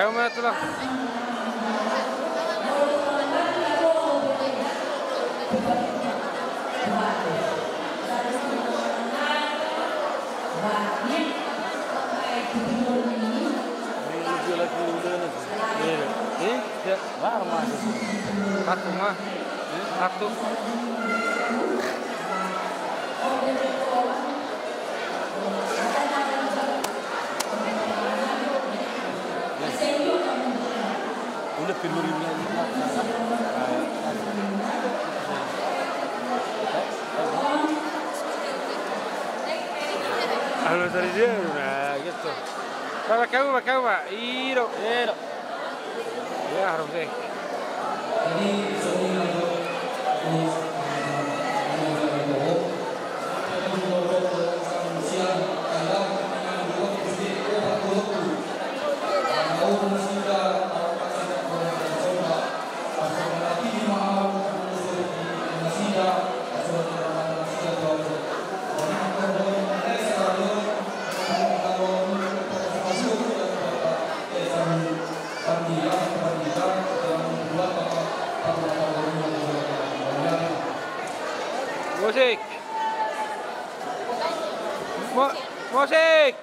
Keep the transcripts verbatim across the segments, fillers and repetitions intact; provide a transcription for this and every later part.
Sama tulang. Ini dia lagi udah nih. Iya. Eh? Ya, lama sih. Satu mah. Satu. Anu tadi dia, nah, gitu. Pak, Pak, kau, Pak, kau, Pak. Iro. Iro. Ya, harus deh. Musik. Mu-, musik.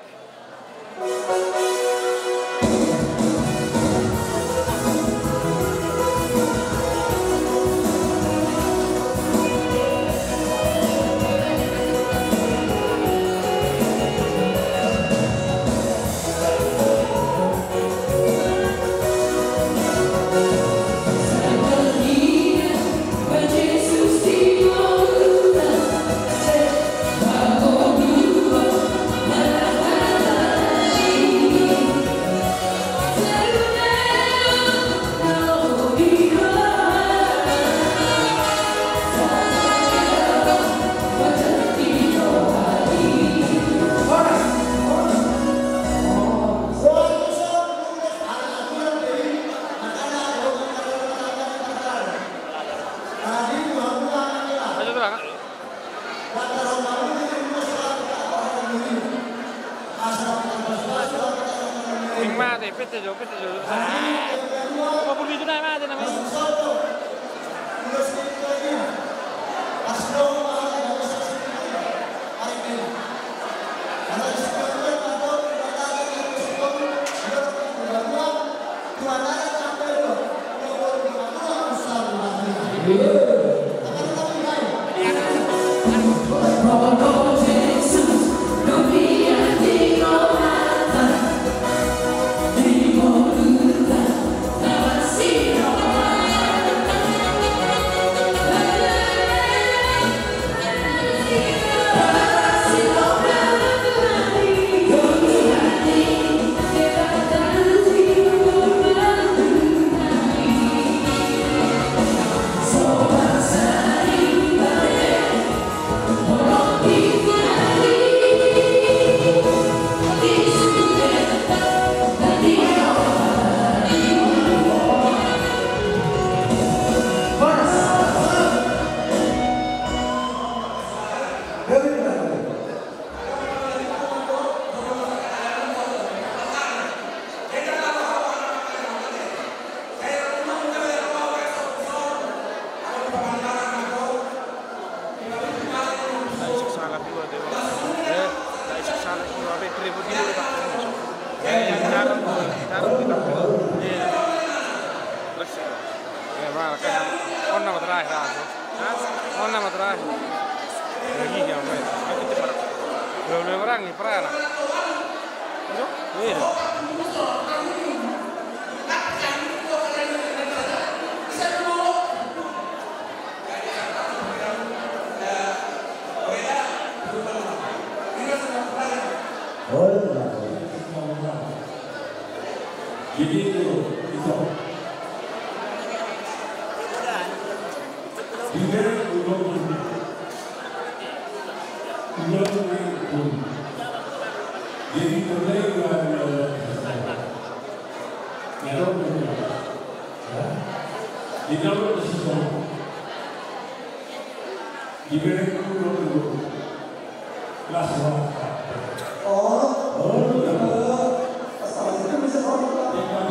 Ning mate, pete jo, pete jo. Apa pun itu na mate na.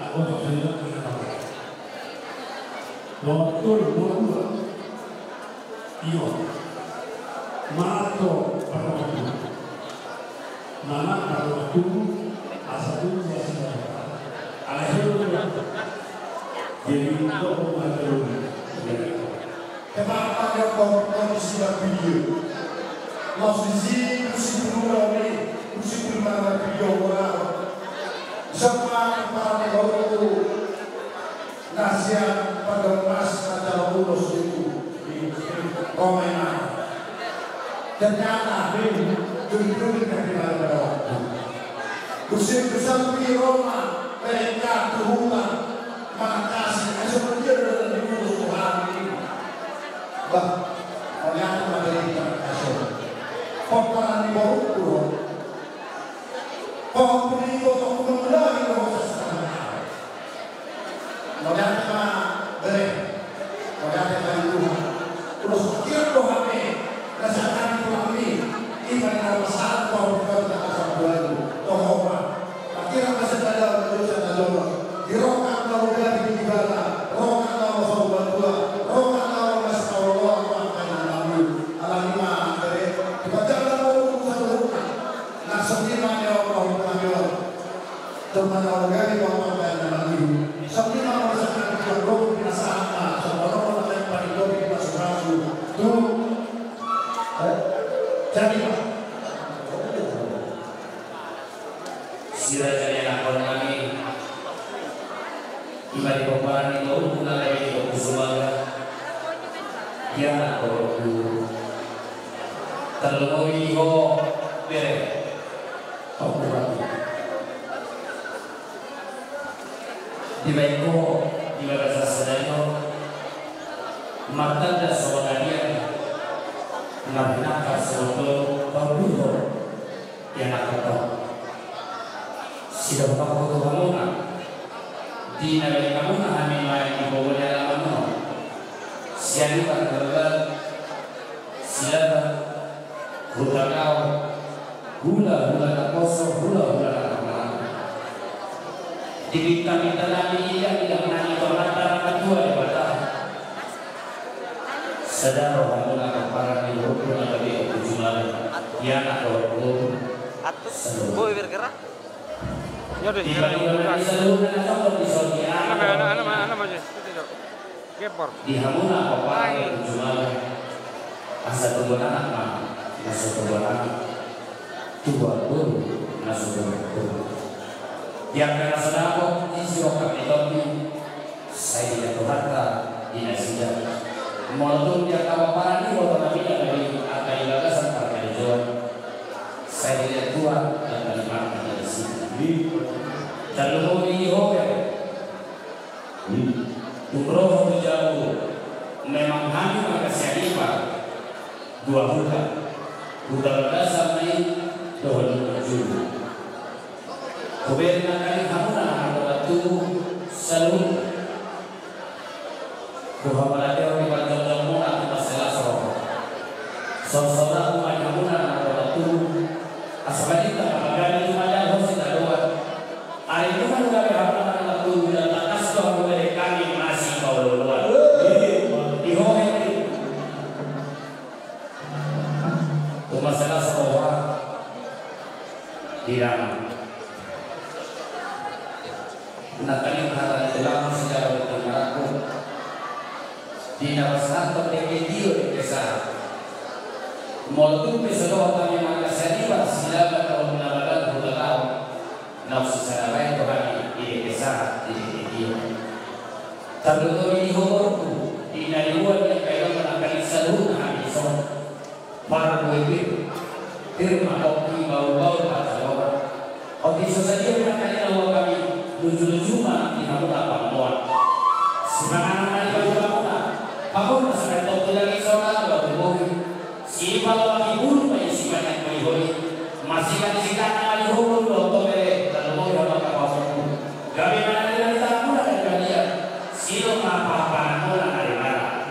Anggo tok senior kita tahu. Doktor Muhammad. Iyo. Manat do parrohatubu. Manat parrohatubu, asa tubu asa tubu. Alai helo do. Jadi, untuk umat berumah. Kenapa dia kondisi video? Laos disi, disi dulu kami, disi dulu mana video orang. Siapa para di bawah itu? Na sian Padang Mas na jala ulos di Roma i ma. Ternyata dui dui na pinala pada waktu. Gusi gusi di Roma, mereka tu hutan, mana kasih, asa dia dari ulos Tuhan ini. Bah, ternyata ada di kasih. Peperan di bawah itu. Pahompu ni boto ku mangulari dohot sasama. Mauliate ma bere. Mauliate ma di Tuhan. Ulos pakiran do hami na sian hami tulang ni. Ima na pasahat pahompu ni boto ku mangulari. Toho ma. Pakiran ma sian na jalo na jolo sian na jolo. Di rokan na uga di Debata. Rokan na uga saur matua. Rokan na uga saur matua. Alani ma bere. Di pajalan na uga saur matua. Na songon i ma nian pahompu nami on. Jolma na olo gabe pahompu nami on. Songon i ma molo sahat na di tuan rogo pinasahat na songon on na gabe paling dope di pasu-pasu. Tu. Eh? Jadi ma. Sira jadi anak on nami. Ima di pomparan ni toruku na gabe di Ompu Sumaga. Ia na toruku. Tarlumobi di ho bere. Ompu Ratu. Dibaen ho di bagasan sadari on. Martanda songon na dia. Marnangkar songon tolu paundut ho. Ia na tongtong. Sidohononku tu hamuna. Di na baen hamuna hami nuaeng di pogu ni alaman on. Sian Iban Galgal, Silaban, Hutagaon, hula-hula na poso, hula-hula na marmata. Dipinta-pinta nami, diidam-idam nami tu Amanta na martua Debata. Sada rohamuna pomparan ni rohangku na gabe Ompu Jumala. Ia na rohangku. Atus. Saluhut. Boy, bergerak. Ya udah, di balik jalan. Saluhut na tongtong di son. Anam, anam, anam, anam aja. Itu, Cok. Gempor. Di hamuna pomparan ni Ompu Jumala. Asa tubuan anak ma na so tubuan anak. Tubuan boru na so tubuan boru. Di angka na so dapot di siroha ni tondi. Sai diida Tuhanta di nasida. Molo tung di angka pomparan ni boto nami na gabe angka di bagasan parkarejoan. Sai diida Tuhan angka ni marta di nasida. Tarlumobi di ho bere. Tung ro ho tu jabu, memang hami marga Sianipar, dua huta, Huta Landasan ma i dohot Huta Julu. Hubereng nangkaning hamuna na mardolan tubu saluhutna. Tu hamuna tio di parjongjongmuna tu mansai las roha. Songon saudara tu ma di hamuna na mardolan tubu. Asa balintang na panggabean tu ma di ho sitadoan. Ai tu ma gabe hamuna na mardolan tubu, ndang tangkas do hamu bere hami masipaolo-oloan. Di ho hepeng. Tu mansai las roha. Di damang. Nangkaning hata ni tulang sijalo di tingki marangkup. Di na pasahathon dengke tio dengke sahat. Molo tung pe so dohot hami marga Sianipar, Silaban, Hutagaon, Hutagaon. Naung sisada baen do hami di dengke sahat, di dengke tio. Tarlumobi di ho borungku, di na diboan ni angka inongmu nangkaning saluhutna hami dison. Parbue pir, pir ma tongki, baul-baul pansalongan. Otik so sadia nangkaning na ua hami luju-luju ma di hamuna pangomoan. Simanganan ma di baju hamuna. Pangol ma sian tongki daging saur matua tu bohi. Sipaloaki bulu ma i simanjak holi-holi. Masikan-sikan ma di ho boru dohot ho bere, tarlumobi hamu angka pahompu. Gabe ma na niula ni tanganmuna na di balian. Sidok ma pahan-pahanmuna na di mara.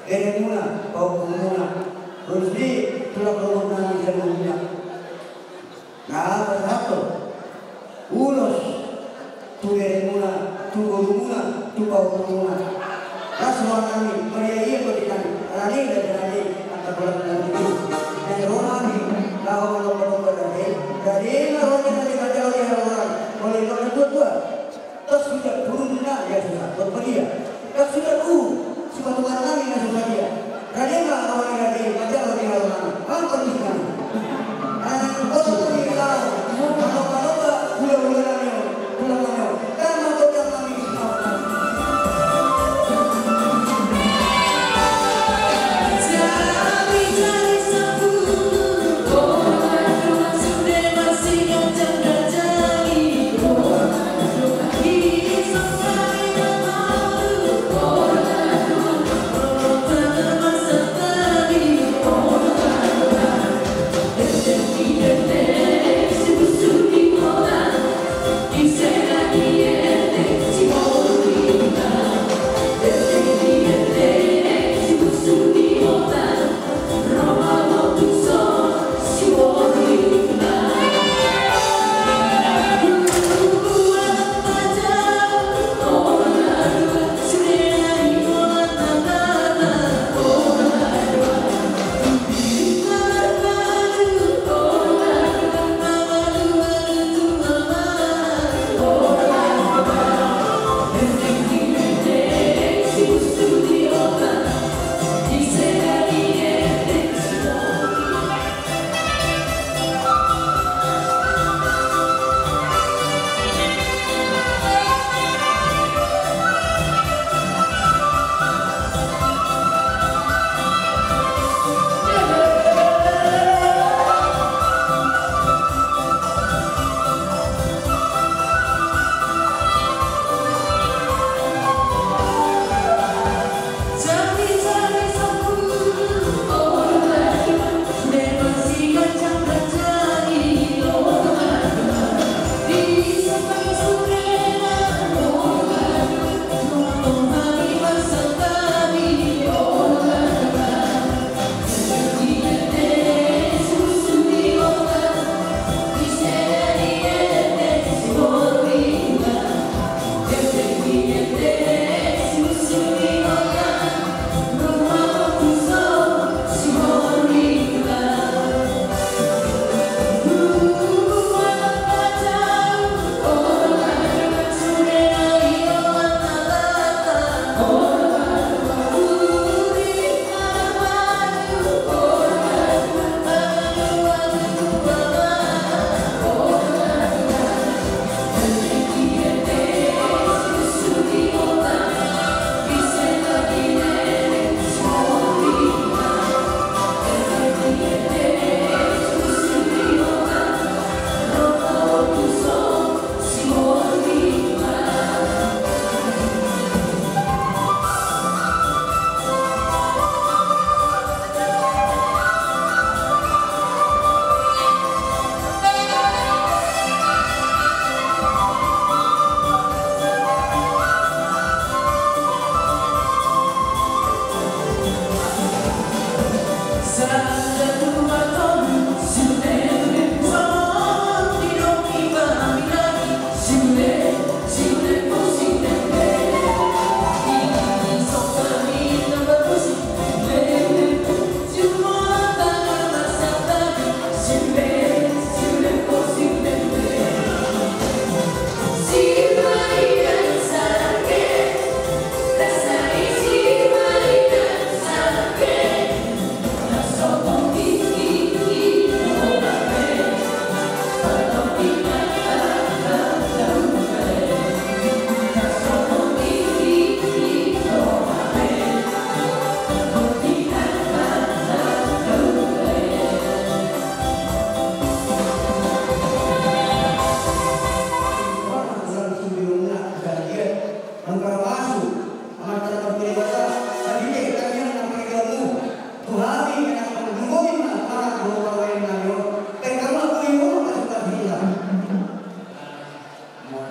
Beremuna, pahompu muna, ro sude tulang rorobot nami saluhutna. Na pasahathon ulos tu beremuna, tu borumuna, tu pahompu muna. Las roha nami, marria ia gok nami, alani raja nami, angka tulang nami. Naeng ro hami laho manomba-nomba rade, rade ma roha ni rade, rade ma roha ni halongangan. Molo i do na tua-tua. Tasuda turun na ia susa, buat badia. Tasuda tu, sipatungan nami na susa dia. Rade ma roha ni rade, rade ma roha ni halongangan. Ampun di nami. Anak kota tu di kau. Mano-mano ba, hula-hula nami, hula-hula nami. Tama kota nami, sinau nami.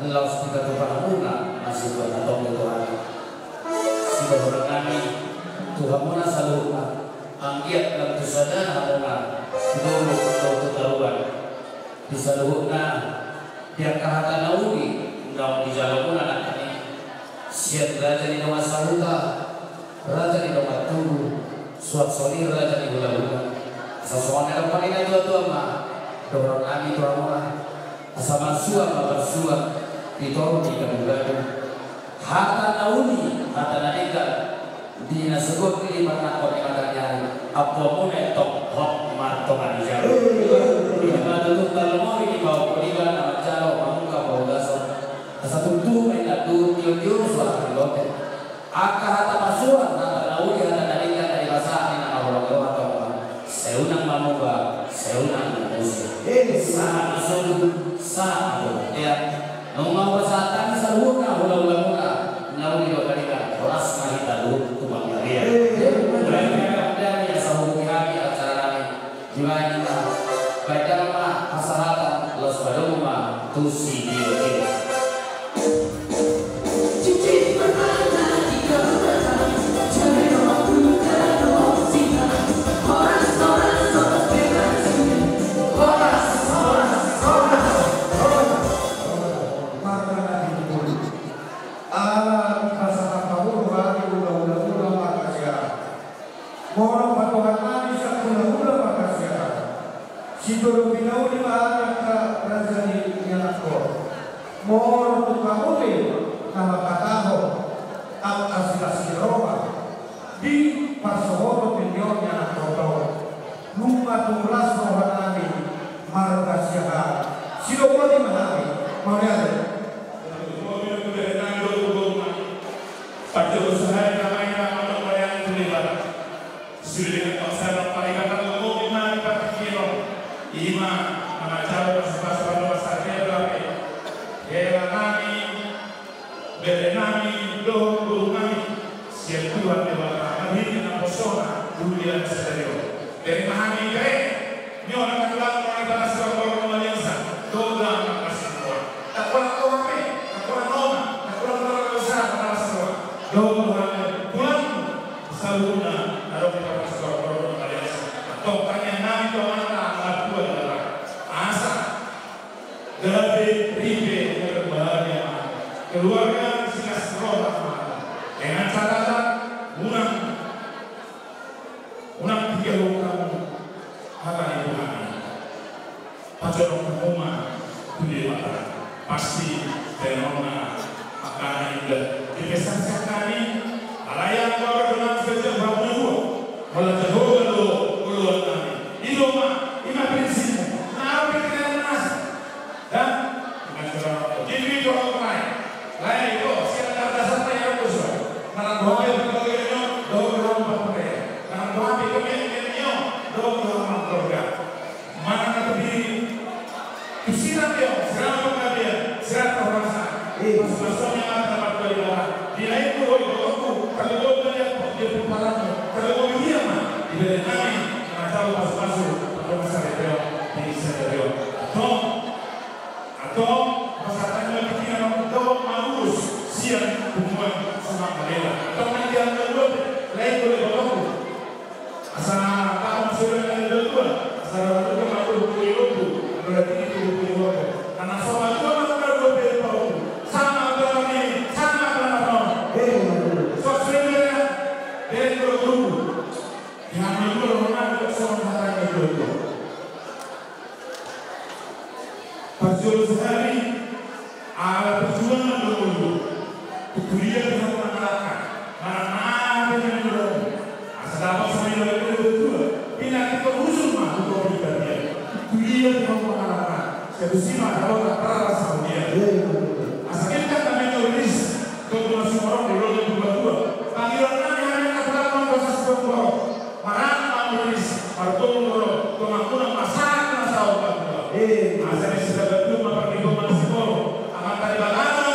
Laos hita tu panungkuna, masih buat atong di Tuhan. Dohonon nami tu hamuna saluhutna, anggiat lam tu sada hamuna tu dolok dohot tu toruan. Di saluhutna, di angka hata na uli naung dijalo muna nangkin i, sian raja ni dongan sahuta, raja ni dongan tubu, suang songon i raja ni hulahula. Asa songon na didok ni natuatua ma, dohonon nami tu hamuna, asa marsuan ma marsuan di toru ni gadugadur. Hata na uli, hata na denggan, di na sogot ni parnangkok ni mataniari, ampuanmuna i tong hot martonga di jabu. Ima tutu tarlumobi di pahompu niba na manjalo mangungkap haudason. Asa tutu ma inna tutu, tio tio suara ni lote. Angka hata marsuan, hata na uli, hata na denggan na dipasahat ni na mangoloi roha tong ma. Sai unang mamuba, sai unang mamuse. Sahat ma solu, sahat ma tu bontean. Nunga hupasahat hami saluhutna hulahulamuna na uli dohot na denggan, horas ma hita tu panggabean. Mulai hami asa hubungi hami acara nami. Dibaen ma, baen damang ma hasahatan, laos padomu ma tu sitiotio. Ala dipasahat hamu do hami hulahula marhasiahan. Molo patuhannami sian hulahula marhasiahan, sitolopi na uli ma hami angka raja ni ianakhon. Molo tung hamu pe na manghatahon angka silas ni roha di parsohoton ni on ianakhon, nunga tung las rohanami marhasiahan. Sidok boti ma hami. Mauliate. Parjolo sahali na main na mangkon wayang tu Debata. Sude dengan paksa na paling akan ngomong di mana partingkian. Ima mangajar pasupasu pada masa dia berape. Hela nami, bere nami, dohot boru nami. Sian Tuhan Debata marhite naposona di ulaon sadari on. Bere nami bere. Nyo na katulang mo na ibalas roha, roha ni aliansa. Dohot dohot na kasih roha. Takulang roha pe, takulang roha, takulang roha dosa, takulang roha. Dohot roha ni tulang saluhutna na ro di bagas roha, roha ni aliansa. Antong tangiang nami tu Amanta na martua di Debata, asa gabe ripe berbahagia ma keluarga silas roha ma. Dengan catatan, unang Unang tinggalhon hamu hata ni Tuhan i. Pajonok hamu ma tu Debata. Pasti bahenonna angka na indah. Dipesankan nami, alai anggo ro dongan saja bamu dua. Molo Jahowa do oloan nami. I do ma, i ma prinsipmu. Na ro pikiran nas. Dan, dengan saudara, jadi itu orang lain. Lain itu, siapa dasar saya harus. Manang boha pe panggabean ni on, dohot do hamu marhulahula. Manang boha pe panggabean ni on, dohot do hamu markeluarga. Manang na tu diri, tu sira pe on, sira panggabean, sira parhorasan. Pasupasu ni Amanta na martua di Debata. Di laengku dohot ibotongku, tarlumobi di, di pomparanmu, tarlumobi dia ma, di bere nami, na manjalo pasupasu, parhorasan di sadari on. Antong, Antong, pasahat hami ma tingki na mangudut mangurus sian punguan Sumangkalela. Antong, nang di angka dua pe, laengku dohot ibotongku. Asa tama sude na dua dua, asa dua dua ma tu pudi lombu, dua tingki tu pudi lombu. Karena so dua dua ma tu dua pe pahompu. Sama dua ni, sama dua na pahompu. Suak sude na, dari dua dua. Yang dua dua, rumah dua, sama hata ni dua dua. Parjolo sahali, ala perjuangan do ngolu. Tutu dia pe hamu mangalangka, manang na pe na niula. Asa dapot sahali dua dua. Pinantikhon hujur ma tu topi badia. Tutu dia pe hamu mangalangka. Sai tusi ma dapot parrasa huria. Asa kita na menyo rilis. Tolu na sumorong di lolo dua dua. Panggilan nami hami na tulak mangkosas dua dua. Marang ma murilis, martolu ro, tongamuna masak na saopat dua. Asa di sada dua ma pardipo manasiporo, amanta di balana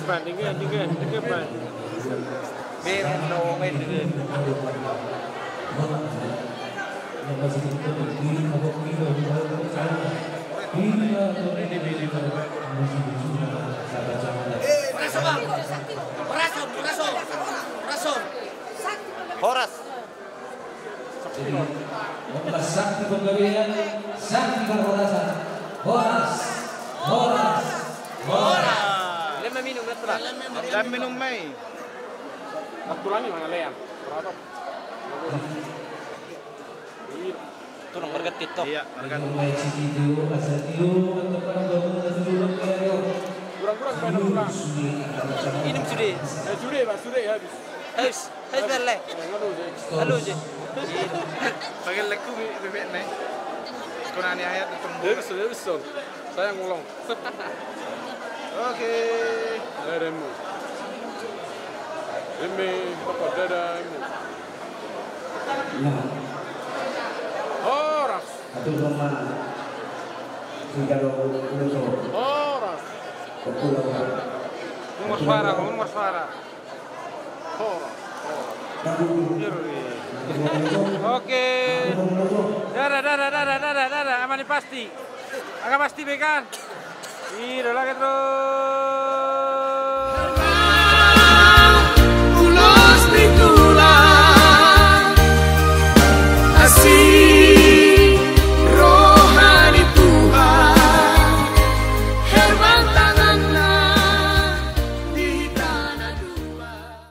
Pan, tinggal, tinggal, tinggal, pan. Beren dong, main dulu. Horas. Jadi, horas sakti panggabean, sakti parhorasan. Horas, horas, horas. Lem minum, lem minum. Lem minum, mai. Aku lagi mana, Lean? Berapa? Tulang marganti, toh. Iya, marganti. Kurang-kurang, main tulang. Minum sude. Eh, sude, Pak, sude, habis. Habis. Habis, Bang, le. Halo, je. Pakai lekku, bebek, nih. Kurang ni ayat, tutung. Habis, habis, Son. Saya ngulong. Oke. Ada demo. Demi bapak dada ini. Nah. Horas. Atur sama. Tiga dua puluh. Horas. Betul, Pak. Nomor suara, nomor suara. Oke. Dara, dara, dara, dara, dara. Aman pasti. Agak pasti bekan. Ih, udah lagi terus.